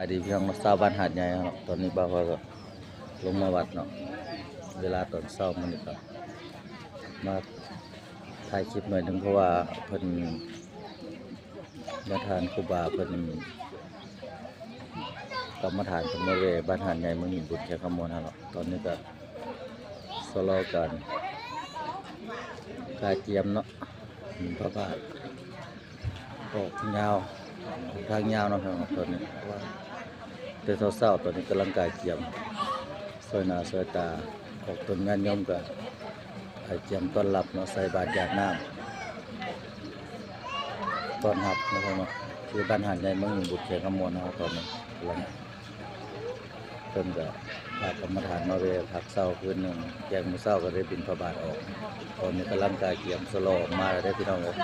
ສະບາຍດີພີ່ນ້ອງເນາະ ຊາວບ້ານຫາດໃຫຍ່ເນາະ. ຕອນນີ້ບ່າວກໍລົງມາວັດເນາະ ເວລາຕອນເຊົ້າມື້ນີ້ກໍມາຖ່າຍຄລິບໜ້ອຍໜຶ່ງ ເພາະວ່າເພິ່ນ ປະທານຄູບາເພິ່ນ ກຳມະຖານເພິ່ນມາແວ່ບ້ານຫາດໃຫຍ່ ເມືອງຫີນບູນ ແຂວງຄຳມ່ວນເຮົາເນາະ. ຕອນນີ້ກໍຊະລໍການກາຍກຽມເນາະ ບິນທະບາດ ອອກຍາວ ທາງຍາວເນາະ ຕອນນີ້ ເພາະວ່າແຕ່ເຊົ້າໆ ຕອນນີ້ກຳລັງກາຍກຽມ ຊ່ອຍໜ້າຊ່ອຍຕາ ອອກຕົນຍາດໂຍມກໍກາຍກຽມຕ້ອນຮັບເນາະ ໃສ່ບາດຢາດນ້ຳ ຕ້ອນຮັບເນາະ ທີ່ບ້ານຫາດໃຫຍ່ ເມືອງຫີນບູນ ແຂວງຄຳມ່ວນເຮົາ. ຕອນນີ້ກຳລັງ ເພິ່ນກໍພາກຳມະຖານມາແວ່ພັກເຊົາຄືນໜຶ່ງ ແຈ້ງມື້ເຊົ້າກໍໄດ້ບິນທະບາດອອກ. ຕອນນີ້ກຳລັງກາຍກຽມສະລໍອອກມາແລ້ວເດ້ພີ່ນ້ອງເອີຍ.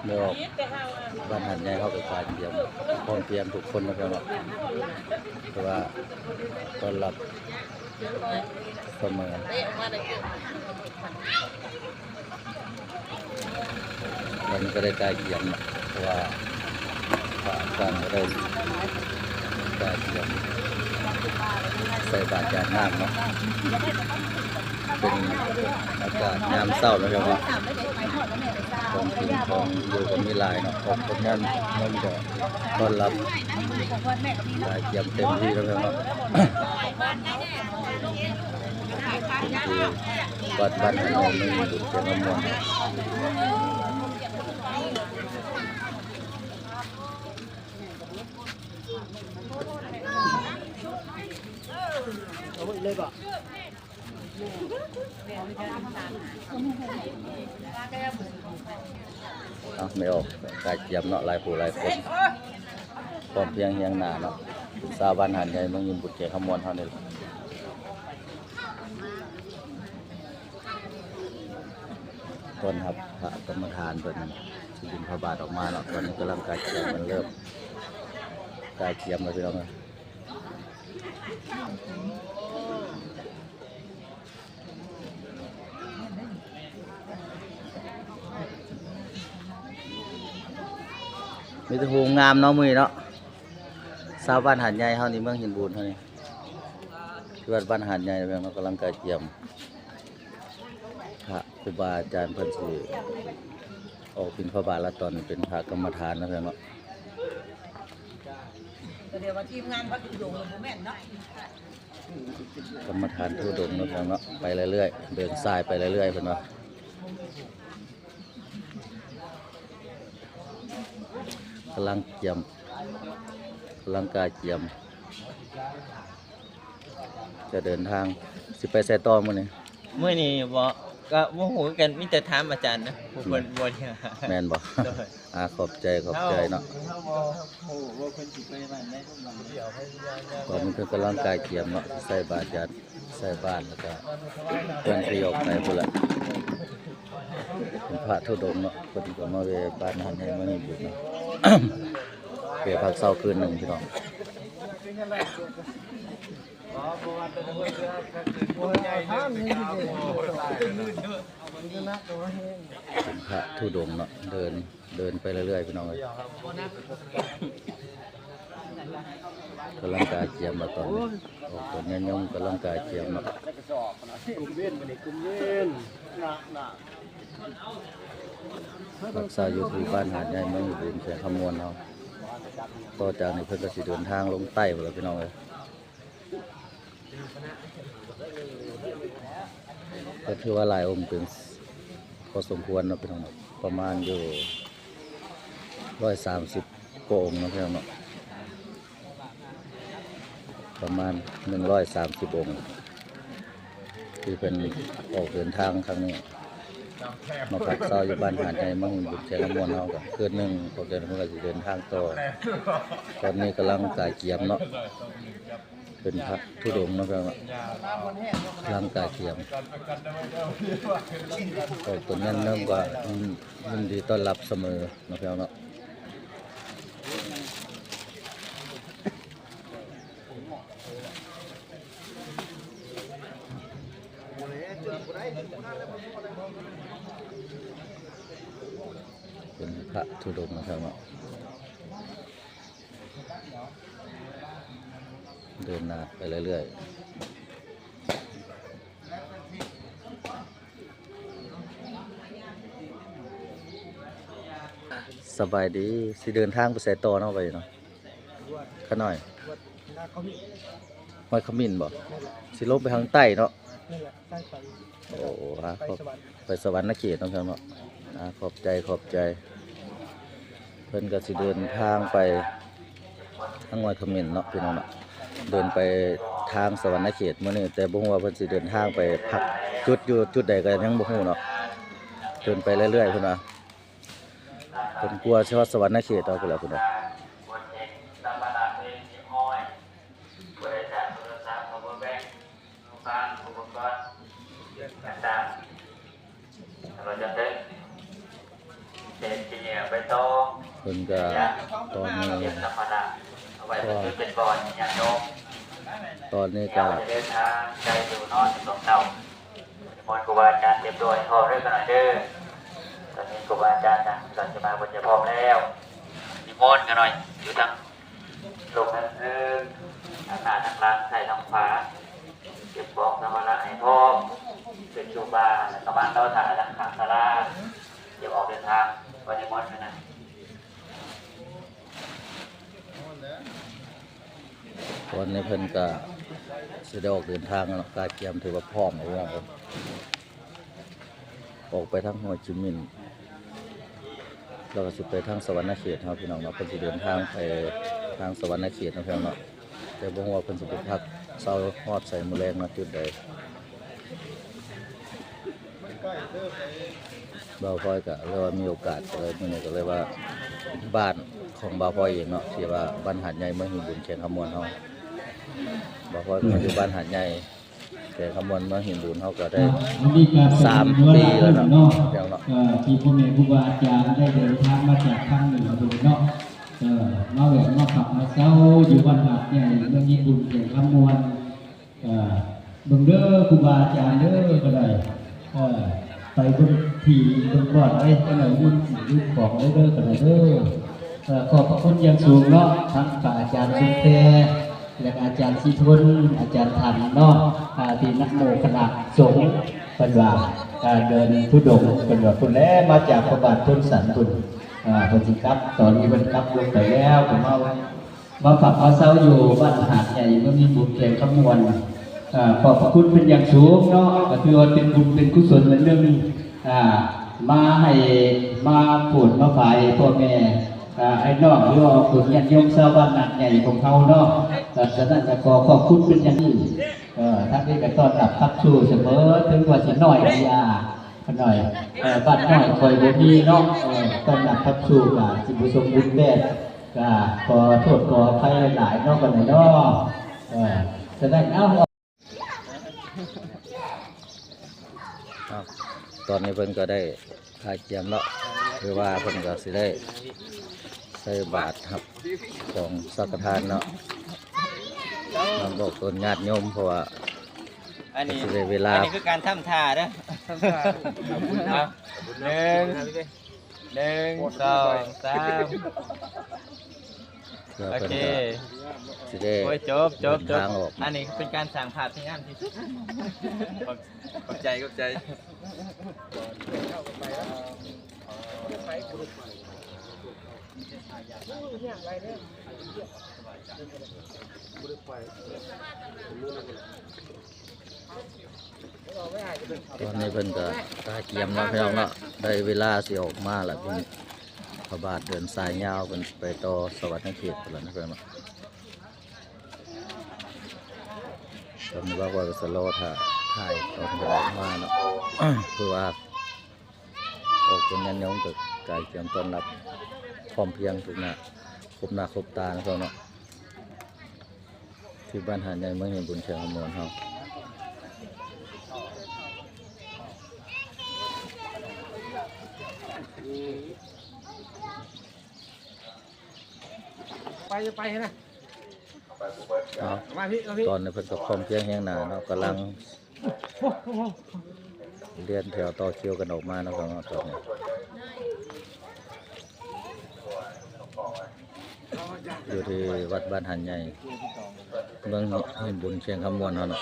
ແລ້ວບ້ານຫາດໃຫຍ່ເຮົາກໍກາຍກຽມ ພ້ອມພຽງທຸກຄົນນະພີ່ນ້ອງເນາະ ເພາະວ່າຕ້ອນຮັບສະເໝີ. ຕອນນີ້ກໍໄດ້ກາຍກຽມເນາະ ເພາະວ່າພະອາຈານກໍໄດ້ກາຍກຽມໃສ່ບາດຢາດນ້ຳເນາະ. ເປັນອາກາດຍາມເຊົ້າເນາະ ພີ່ນ້ອງເນາະ ຂອງກິນຂອງຢູ່ກໍມີຫຼາຍເນາະ ອອກຄົນງານເງິນກໍຕ້ອນຮັບ ກາຍກຽມເຕັມທີ່ເນາະ ພີ່ນ້ອງເນາະ. ເປັນທີ່ວັດບ້ານຫາດໃຫຍ່ ເມືອງຫີນບູນ ແຂວງຄຳມ່ວນ. ເອົາ ແມ່ອອກກາຍກຽມເນາະ ຫຼາຍຜູ້ຫຼາຍຄົນ ພ້ອມພຽງຮຽງໜ້າເນາະ ເປັນຊາວບ້ານຫາດໃຫຍ່ ເມືອງຫີນບູນ ແຂວງຄຳມ່ວນເຮົານີ້ແຫຼະ. ຕ້ອນຮັບພະກຳມະຖານເພິ່ນຊິບິນທະບາດອອກມາເນາະ. ຕອນນີ້ກຳລັງກາຍກຽມ ເລີ່ມກາຍກຽມແລ້ວ ພີ່ນ້ອງເອີຍ. ມີແຕ່ຜູ້ງາມເນາະ ມື້ນີ້ເນາະ ຊາວບ້ານຫາດໃຫຍ່ເຮົານີ້ ເມືອງຫີນບູນເຮົານີ້ ທີ່ວັດບ້ານຫາດໃຫຍ່ເນາະ ກຳລັງກາຍກຽມ ພະຄູບາອາຈານເພິ່ນຊິອອກບິນທະບາດລະ ຕອນເປັນພະກຳມະຖານເນາະ ເນາະ. ກຳມະຖານທຸດົງເນາະ ເນາະ ໄປເລື້ອຍໆ ເດີນສາຍໄປເລື້ອຍໆ ເພິ່ນວ່າ ກຳລັງກຽມ ກຳລັງກາຍກຽມ ຈະເດີນທາງ ຊິໄປໃສຕໍ່ມື້ນີ້? ມື້ນີ້ບໍ ກໍບໍ່ຮູ້ຄືກັນ ມີແຕ່ຖາມອາຈານນະ ຜູ້ເພິ່ນ ອືມ ບໍ່ໄດ້ ແມ່ນບໍ? ໂດຍ ອາ ຂອບໃຈ ຂອບໃຈເນາະ. ຕອນນີ້ເພິ່ນກຳລັງກາຍກຽມເນາະ ໃສ່ບາດຢາດໃສ່ບາດ ແລ້ວກໍເພິ່ນຊິອອກໄປພຸ້ນລະ. ເປັນພະທຸດົງເນາະ ເພິ່ນກໍມາແວ່ບ້ານຫັ້ນໃຫ້ມານີ້ບຸນເນາະ ແວ່ພັກເຊົາຄືນໜຶ່ງ ພີ່ນ້ອງ. ເປັນພະທຸດົງເນາະ ເດີນ ເດີນໄປເລື້ອຍໆ ພີ່ນ້ອງເອີຍ. ກຳລັງກາຍກຽມລະຕອນນີ້ ອອກຕົນຍາດໂຍມກຳລັງກາຍກຽມເນາະ. ພັກເຊົາຢູ່ທີ່ບ້ານຫາດໃຫຍ່ ເມືອງຫີນບູນ ແຂວງຄຳມ່ວນເຮົາ. ຕໍ່ຈາກນີ້ເພິ່ນກໍຊິເດີນທາງລົງໃຕ້ພຸ້ນລະ ພີ່ນ້ອງເອີຍ. ກໍຖືວ່າຫຼາຍອົງເປັນພໍສົມຄວນເນາະ ພີ່ນ້ອງເນາະ ປະມານຢູ່ຮ້ອຍສາມສິບກວ່າອົງເນາະ ພີ່ນ້ອງເນາະ ປະມານໜຶ່ງຮ້ອຍສາມສິບອົງ ທີ່ເພິ່ນອອກເດີນທາງຄັ້ງນີ້ ມາພັກເຊົາຢູ່ບ້ານຫາດໃຫຍ່ ເມືອງຫີນບຸນ ແຂວງຄຳມ່ວນເຮົາ ກໍຄືນໜຶ່ງ ພວກເພິ່ນກໍຊິເດີນທາງຕໍ່. ຕອນນີ້ກຳລັງກາຍກຽມເນາະ ເປັນພະທຸດົງເນາະ ກຳລັງກາຍກຽມ ອອກຕົນຍາດໂຍມກໍຍິນ ຍິນດີຕ້ອນຮັບສະເໝີເນາະ ພີ່ນ້ອງເນາະ. ເປັນພະທຸດົງນະຄັບເນາະ ເດີນໜ້າໄປເລື້ອຍໆ. ສະບາຍດີ ຊິເດີນທາງໄປໃສຕໍ່ເນາະ ບາດນີ້ເນາະ ຂ້ານ້ອຍ? ຫ້ວຍຂະໝິ່ນບໍ? ຊິລົງໄປທາງໃຕ້ເນາະ? ໂອ້ ໄປສະຫວັນນະເຂດເນາະ ພີ່ນ້ອງເນາະ. ອາ ຂອບໃຈ ຂອບໃຈ. ເພິ່ນກໍຊິເດີນທາງໄປທາງຫ້ວຍຂະໝິ່ນເນາະ ພີ່ນ້ອງເນາະ ເດີນໄປທາງສະຫວັນນະເຂດມື້ນີ້ ແຕ່ບໍ່ຮູ້ວ່າເພິ່ນຊິເດີນທາງໄປພັກຈຸດຢູ່ຈຸດໃດກໍຍັງບໍ່ຮູ້ເນາະ. ເດີນໄປເລື້ອຍໆ ເພິ່ນວ່າ ເພິ່ນກວ່າຊິຮອດສະຫວັນນະເຂດເອົາພຸ້ນແຫຼະ ເພິ່ນວ່າ. ເພິ່ນກະຕອນນີ້ ຕອນນີ້ກະ ນິມົນຄູບາອາຈານຮຽບຮ້ອຍແລ້ວເດີ ຂ້ານ້ອຍເດີ. ຕອນນີ້ຄູບາອາຈານກະກຳລັງຈະມາ ເພິ່ນຈະພ້ອມແລ້ວ. ນິມົນຂ້ານ້ອຍ ຢູ່ທາງລົງທາງເທິງ ທາງໜ້າທາງຫຼັງ ຊ້າຍທາງຂວາ ເກັບຂອງສຳພາລະໃຫ້ພ້ອມ ເປັນຄູບາ ແລ້ວກໍມາຕໍ່ຖ້າທາງຂ້າງສາລາ ຕຽມອອກເດີນທາງ. ຂໍນິມົນນະ. ຕອນນີ້ເພິ່ນກະຊິໄດ້ອອກເດີນທາງແລ້ວເນາະ ກະກຽມຖືວ່າພ້ອມແລ້ວ ພີ່ນ້ອງເອີຍ. ອອກໄປທາງຫ້ວຍຂະໝິ່ນ ແລ້ວກໍຊິໄປທາງສະຫວັນນະເຂດເຮົາ ພີ່ນ້ອງເນາະ. ເພິ່ນຊິເດີນທາງໄປທາງສະຫວັນນະເຂດເນາະ ພີ່ນ້ອງເນາະ. ແຕ່ບໍ່ຮູ້ວ່າເພິ່ນຊິໄປພັກເຊົາຮອດໃສ ມື້ແລງມາຈຸດໃດ. ບ່າວພອຍກໍເລີຍວ່າມີໂອກາດ ກໍເລີຍ ມື້ນີ້ກໍເລີຍວ່າ ບ້ານຂອງບ່າວພອຍເອງເນາະ ທີ່ວ່າບ້ານຫາດໃຫຍ່ ເມືອງຫີນບູນ ແຂວງຄຳມ່ວນເຮົາ. ບ່າວພອຍກໍມາຢູ່ບ້ານຫາດໃຫຍ່ ແຂວງຄຳມ່ວນ ເມືອງຫີນບູນເຮົາກໍໄດ້ ອ່າ ສາມປີແລ້ວເນາະ ເນາະ ເຈົ້າເນາະ ເອີ ທີ່ພໍ່ແມ່ຄູບາອາຈານໄດ້ເດີນທາງມາຈາກທາງເໜືອພຸ້ນເນາະ ເອີ ມາແວະມາພັກມາເຊົາຢູ່ບ້ານຫາດໃຫຍ່ ເມືອງຫີນບູນ ແຂວງຄຳມ່ວນ. ເອີ ເບິ່ງເດີຄູບາອາຈານເດີກໍໄດ້ ເອີ ໄປເບິ່ງທີ່ເບິ່ງບ່ອນໄດ້ ກໍໄດ້ ບຸນສິ່ງບຸນຂອງເດີ ເດີກໍໄດ້ເດີ. ເອີ ຂອບພະຄຸນຢ່າງສູງເນາະ ທັງພະອາຈານສຸດແພ ແລະອາຈານສີທົນ ອາຈານທັນເນາະ ອາ ທີ່ນຳໂມຄະນະສົງ ເພິ່ນວ່າ ອາ ເດີນທຸດົງ ເພິ່ນວ່າ ພຸ້ນແຫຼະ ມາຈາກພະບາດໂພນສັນພຸ້ນ ອາ ເພິ່ນຊິກັບ ຕອນນີ້ເພິ່ນກັບລົງໄປແລ້ວ ກໍມາ ມາພັກມາເຊົາຢູ່ບ້ານຫາດໃຫຍ່ ເມືອງຫີນບູນ ແຂວງຄຳມ່ວນ. ອາ ຂອບພະຄຸນເປັນຢ່າງສູງເນາະ ກໍຖືວ່າເປັນບຸນເປັນກຸສົນອັນໜຶ່ງ ອາ ມາໃຫ້ ມາໂຜດມາຝາຍພໍ່ແມ່ ອາ ອ້າຍນ້ອງ ຫຼືວ່າຄົນຍາດໂຍມຊາວບ້ານຫາດໃຫຍ່ຂອງເຮົາເນາະ. ເອີ ສະນັ້ນກໍຂໍຂອບຄຸນເປັນຢ່າງຍິ່ງ. ເອີ ທາງນີ້ກໍຕ້ອນຮັບຂັບສູ່ສະເໝີ ເຖິງວ່າຊິນ້ອຍ ເອີ ບ້ານນ້ອຍຂ້ອຍບໍ່ມີເນາະ ເອີ ຕ້ອນຮັບຂັບສູ່ກໍຊິບໍ່ສົມບູນແບບ ກໍຂໍໂທດຂໍອະໄພຫຼາຍໆເນາະ ບັດນີ້ເນາະ. ເອີ ສະນັ້ນເອົາ ເອົາ ຕອນນີ້ເພິ່ນກໍໄດ້ກະກຽມແລ້ວ ຄືວ່າເພິ່ນກໍຊິໄດ້ໃສ່ບາດຮັບຂອງສັງຄະທານເນາະ ນຳບອກຕົນຍາດໂຍມ ເພາະວ່າ ອັນນີ້ ຊິໄດ້ເວລາ ອັນນີ້ຄືການທຳທ່າເດີ ທຳທ່າ ເອົາ ໜຶ່ງ ໜຶ່ງ ສອງ ສາມ ໂອເຄ ຊິໄດ້ ໂອ້ຍ ຈົບ ຈົບ ຈົບ ເດີນທາງອອກ ອັນນີ້ເປັນການສ້າງພາບທີ່ງາມທີ່ສຸດ ຂອບ ຂອບໃຈ ຂອບໃຈ. ຕອນນີ້ເພິ່ນກໍກະກຽມແລ້ວ ພີ່ນ້ອງເນາະ ໄດ້ເວລາຊິອອກມາແລ້ວ ເພິ່ນ ພະບາດເດີນສາຍຍາວ ເພິ່ນຊິໄປຕໍ່ສະຫວັນນະເຂດພຸ້ນແຫຼະເນາະ ພີ່ນ້ອງເນາະ. ຕອນນີ້ບ່າວພອຍກໍຊະລໍຖ້າຖ່າຍຕອນເພິ່ນອອກມາເນາະ ເພາະວ່າອອກເປັນຍາດໂຍມກໍກະກຽມຕ້ອນຮັບ ພ້ອມພຽງທຸກໜ້າ ຄົບໜ້າຄົບຕາເນາະ ເນາະ ທີ່ບ້ານຫາດໃຫຍ່ ເມືອງຫີນບູນ ແຂວງຄຳມ່ວນເຮົາ. ໄປ ໄປນະ ເອົາ ມາພີ່ ມາພີ່ ຕອນນີ້ເພິ່ນກໍພ້ອມພຽງແຮງໜ້າເນາະ ກຳລັງ ລຽນແຖວຕໍ່ຄິວກັນອອກມາເນາະ ຕອນນີ້ ຢູ່ທີ່ວັດບ້ານຫາດໃຫຍ່ ເມືອງຫີນບຸນ ແຂວງຄຳມ່ວນເຮົາເນາະ.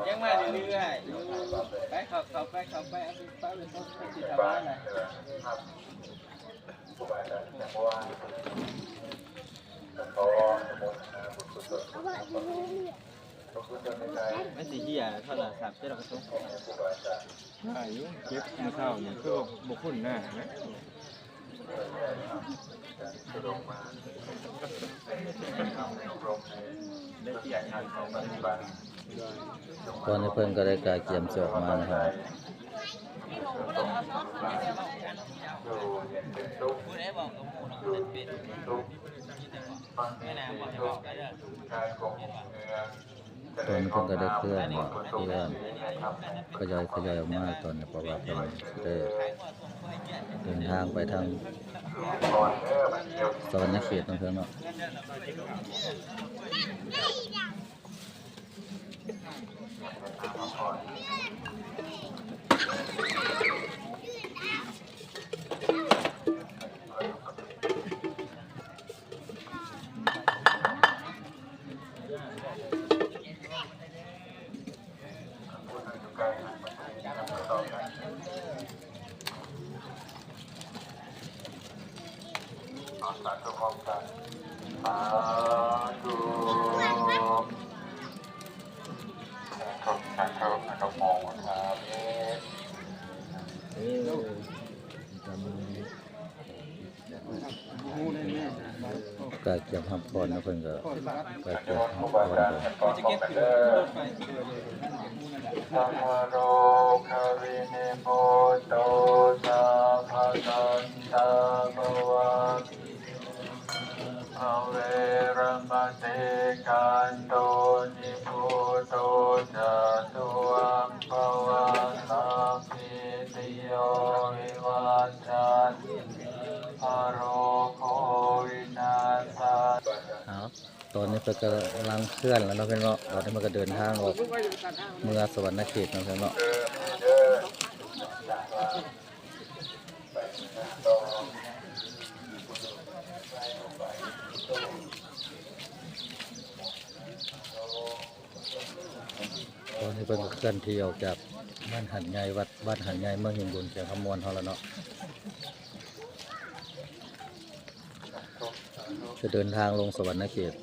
ຍັງມາເລື້ອຍໆ ໄປ ເຂົ້າ ເຂົ້າໄປ ເຂົ້າໄປ ເອົາໄປ ເອົາໄປ ເອົາໄປ ເອົາໄປ ເອົາໄປ ເອົາໄປ ມັນຊິເຫຍໂທລະສັບເຈົ້າ ໄດ້ຢູ່ ເກັບມື້ເຊົ້ານີ້ຄືບໍ່ຄຸ້ນໜ້ານະ. ຕອນນີ້ເພິ່ນກໍໄດ້ກະກຽມຊິອອກມານະຄັບ. ຕອນນີ້ເພິ່ນກໍໄດ້ເຄື່ອນ ເຄື່ອນ ຂະຫຍາຍ ຂະຫຍາຍອອກມາຕອນນີ້ ເພາະວ່າເພິ່ນຊິໄດ້ເດີນທາງໄປທາງສະຫວັນນະເຂດເນາະ ເພິ່ນເນາະ. ສາທຸ ພ້ອມກັນ ສາທຸ ສາທຸ ອະນຸໂມທາມິ. ກະກຽມຮັບພອນນະ ເພິ່ນກະກະກຽມຮັບພອນເພິ່ນ. ສັບພະໂລກະວິນິບູໂຕ ສັບພະສັນຕາພະວັດ ພະເວຣະມະຕິ ກັນໂຕນິບູໂຕ ຈະຕຸວັງພະວັດ ສັບພີຕິໂຍ ວິວັດຊັນ ພະໂລໂກ ວິນາສະ. ເອົາ ຕອນນີ້ເພິ່ນກຳລັງເຄື່ອນແລ້ວເນາະ ເພິ່ນເນາະ. ຕອນນີ້ເພິ່ນກໍເດີນທາງອອກເມືອງສະຫວັນນະເຂດເນາະ ເພິ່ນເນາະ. ຕອນນີ້ເພິ່ນກໍເຄື່ອນທີ່ອອກຈາກບ້ານຫາດໃຫຍ່ ວັດບ້ານຫາດໃຫຍ່ ເມືອງຫີນບຸນ ແຂວງຄຳມ່ວນເຮົາແລ້ວເນາະ ຈະເດີນທາງລົງສະຫວັນນະເຂດ.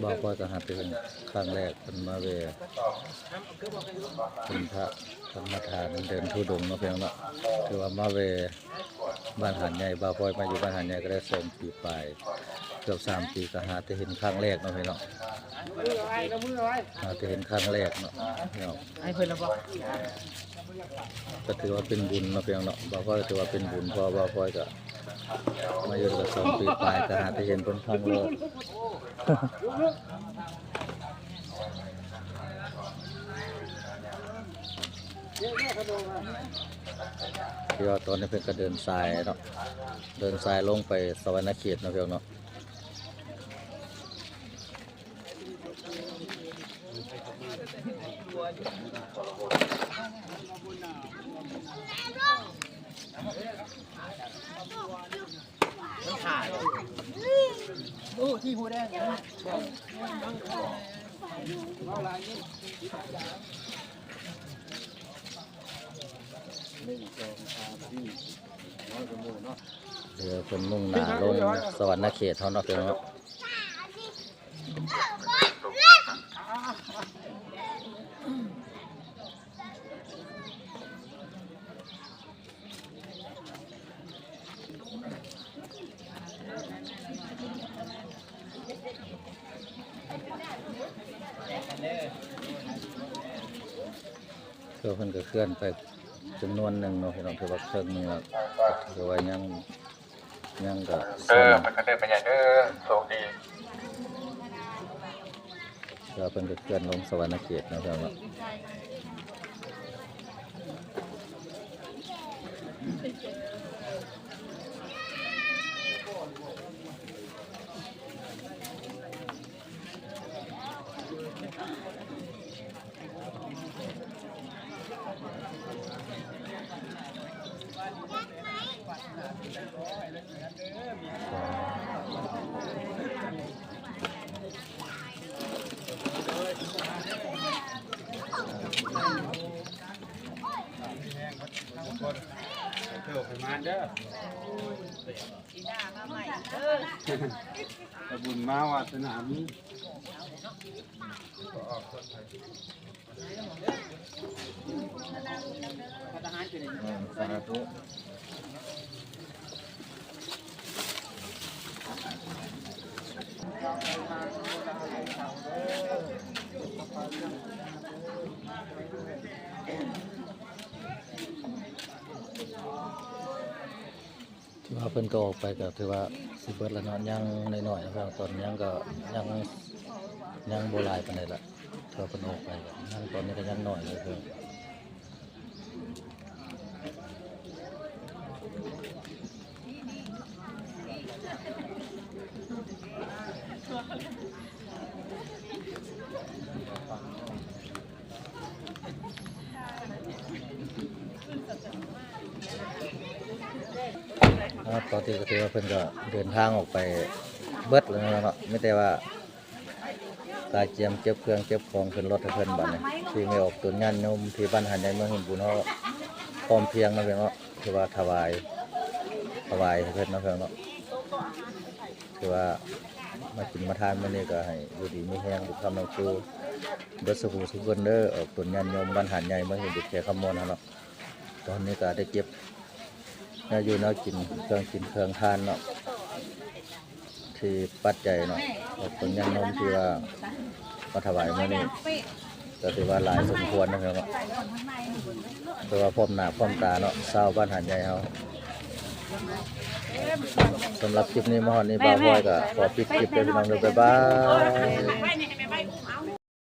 ບ່າວພອຍກໍຫາກເປັນຄັ້ງແລກເພິ່ນມາແວ່ ເປັນພະກຳມະຖານເດີນທຸດົງເນາະ ພີ່ນ້ອງເນາະ. ຖືວ່າມາແວ່ ບ້ານຫາດໃຫຍ່ ບ່າວພອຍມາຢູ່ບ້ານຫາດໃຫຍ່ກໍໄດ້ສອງປີປາຍ ເກືອບສາມປີ ກໍຫາແຕ່ເຫັນຄັ້ງແລກເນາະ ພີ່ນ້ອງເນາະ ຫາແຕ່ເຫັນຄັ້ງແລກເນາະ ພີ່ນ້ອງ. ໃຫ້ເພິ່ນລະບໍ່? ກໍຖືວ່າເປັນບຸນເນາະ ພີ່ນ້ອງເນາະ. ບ່າວພອຍກໍຖືວ່າເປັນບຸນ ເພາະວ່າບ່າວພອຍກໍມາຢູ່ໄດ້ສອງປີປາຍ ກໍຫາແຕ່ເຫັນເພິ່ນຄັ້ງແລກ. ທີ່ວ່າຕອນນີ້ເພິ່ນກໍເດີນສາຍເນາະ ເດີນສາຍລົງໄປສະຫວັນນະເຂດເນາະ ພີ່ນ້ອງເນາະ. ເອີ ເພິ່ນມຸ່ງໜ້າລົງສະຫວັນນະເຂດເຮົາເນາະ ພີ່ນ້ອງເນາະ. ເພິ່ນກໍເຄື່ອນໄປ ຈຳນວນໜຶ່ງເນາະພີ່ນ້ອງ ຖືວ່າເຄິ່ງໜຶ່ງແລ້ວ ຖືວ່າຍັງ ຍັງກະເດີ ເພິ່ນກະເດີໄປໃຫຍ່ເດີ ໂຊກດີ ແລ້ວເພິ່ນກະເຄື່ອນລົງສະຫວັນນະເຂດເນາະພີ່ນ້ອງເນາະ. ບຸນມາວາສະໜາມີ. ສາທຸ. ຖືວ່າເພິ່ນກໍອອກໄປກໍຖືວ່າຊິເບິດແລ້ວເນາະ ຍັງໜ້ອຍໆ ເນາະ ຕອນຍັງກໍຍັງ ຍັງບໍ່ຫຼາຍປານໃດລະ ຖືວ່າເພິ່ນອອກໄປກໍຍັງ ຕອນນີ້ກໍຍັງໜ້ອຍຢູ່ເພິ່ນ. ອາ ຕອນນີ້ກໍຖືວ່າເພິ່ນກໍເດີນທາງອອກໄປເບິດແລ້ວເນາະ ມີແຕ່ວ່າກະກຽມເກັບເຄື່ອງເກັບຂອງຂຶ້ນລົດໃຫ້ເພິ່ນບາດນີ້ ທີ່ແມ່ອອກຕົນຍາດໂຍມທີ່ບ້ານຫາດໃຫຍ່ເມືອງຫີນບູນເຮົາ ພ້ອມພຽງເນາະພີ່ນ້ອງເນາະ ຖືວ່າຖວາຍ ຖວາຍໃຫ້ເພິ່ນເນາະພີ່ນ້ອງເນາະ. ຖືວ່າມາກິນມາທານມື້ນີ້ກໍໃຫ້ຢູ່ດີມີແຮງ ບຸນຄຳນຳຊູ ເບິດສູ່ຜູ້ສູ່ຄົນເດີ ອອກຕົນຍາດໂຍມບ້ານຫາດໃຫຍ່ ເມືອງຫີນບູນ ແຂວງຄຳມ່ວນເຮົາເນາະ. ຕອນນີ້ກໍໄດ້ເກັບແນວຢູ່ແນວກິນ ເຄື່ອງກິນເຄື່ອງທານເນາະ ທີ່ປັດໄຈເນາະ ອອກຕົນຍາດໂຍມທີ່ວ່າມາຖວາຍມື້ນີ້ ກໍຖືວ່າຫຼາຍສົມຄວນນະເນາະ ແຕ່ວ່າພ້ອມໜ້າພ້ອມຕາເນາະ ຊາວບ້ານຫາດໃຫຍ່ເຮົາ. ສຳລັບຄລິບນີ້ມາຮອດນີ້ ບ່າວພອຍກໍຂໍປິດຄລິບເດີພີ່ນ້ອງເດີ ບາຍບາຍ.